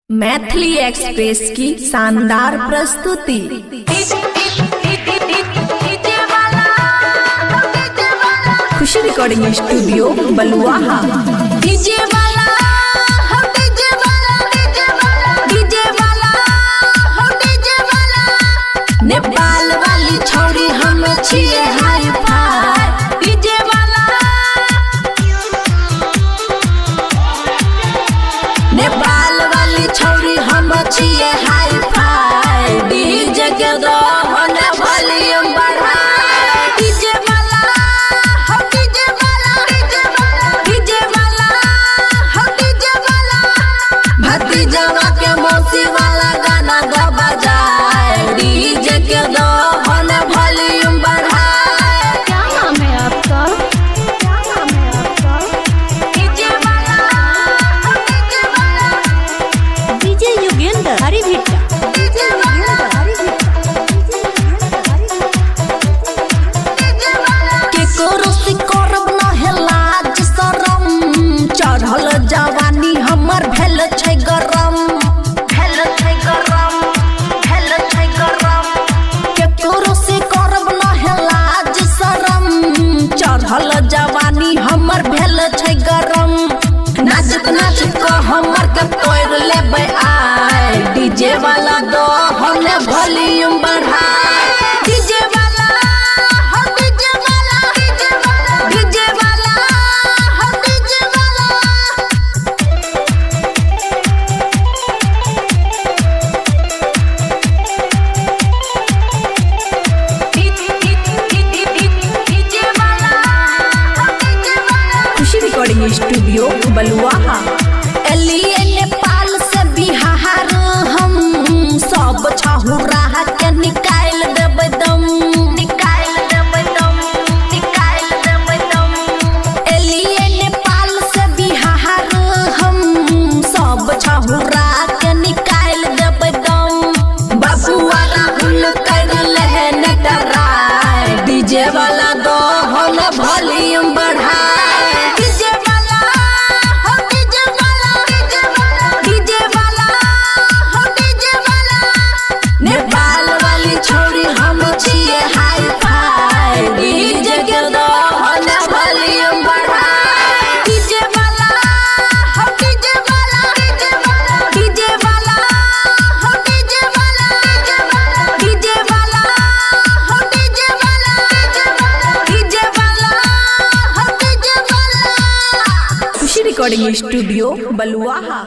Maithili express की शानदार प्रस्तुति। खुशी रिकॉर्डिंग स्टूडियो बलुआहा। डीजे वाला हो डीजे वाला, डीजे वाला हो डीजे वाला, नेपाल वाली छोरी हम छिए हाई फाई। डीजे वाला, नेपाल वाली छोरी हम छिए हाई फाई। डीजे के दहन वॉल्यूम बढ़ाए। डीजे वाला हो डीजे वाला, डीजे वाला हो डीजे वाला, भतीजवा के मौसी वाला गाना गा बजाए। डीजे के दहन वॉल्यूम बढ़ाए। क्या नाम है आपका? क्या नाम है आपका? डीजे वाला हो डीजे वाला, डीजे योगेंद्र हरी भिट्टा। डीजे वाला, केकरो से करब न है लाज शरम, चढ़ल जवानी हमर भेल छै गरम, भेल छै गरम, भेल छै गरम। केकरो से करब न है लाज शरम, चढ़ल जवानी हमर भेल छै गरम। नाचत नाचत क हमर के तोड़ लेबै आय। डीजे वाला दहन वॉल्यूम बढ़ाए। डीजे वाला हो डीजे वाला, डीजे वाला हो डीजे वाला। डीजे वाला हो डीजे वाला। खुशी रिकॉर्डिंग स्टूडियो बलुआहा। एलिए नेपाल से बिहार हम सब छहुरा के निकाल देबै दम, निकाल देबै दम, निकाल देबै दम। एलिए नेपाल से बिहार हम सब छहुरा के निकाल देबै दम। बबुआ राहुल कर लहन डराए। डीजे वाला दहन वॉल्यूम बढ़ाए। डीजे वाला हो डीजे वाला, डीजे वाला हो डीजे वाला, नेपाल वाली छोरी हम छिए हाई फाई। डीजे के दहन वॉल्यूम बढ़ाए। डीजे वाला हो डीजे वाला, डीजे वाला हो डीजे वाला, डीजे वाला हो डीजे वाला, डीजे वाला हो डीजे वाला। खुशी रिकॉर्डिंग स्टूडियो बलुआहा।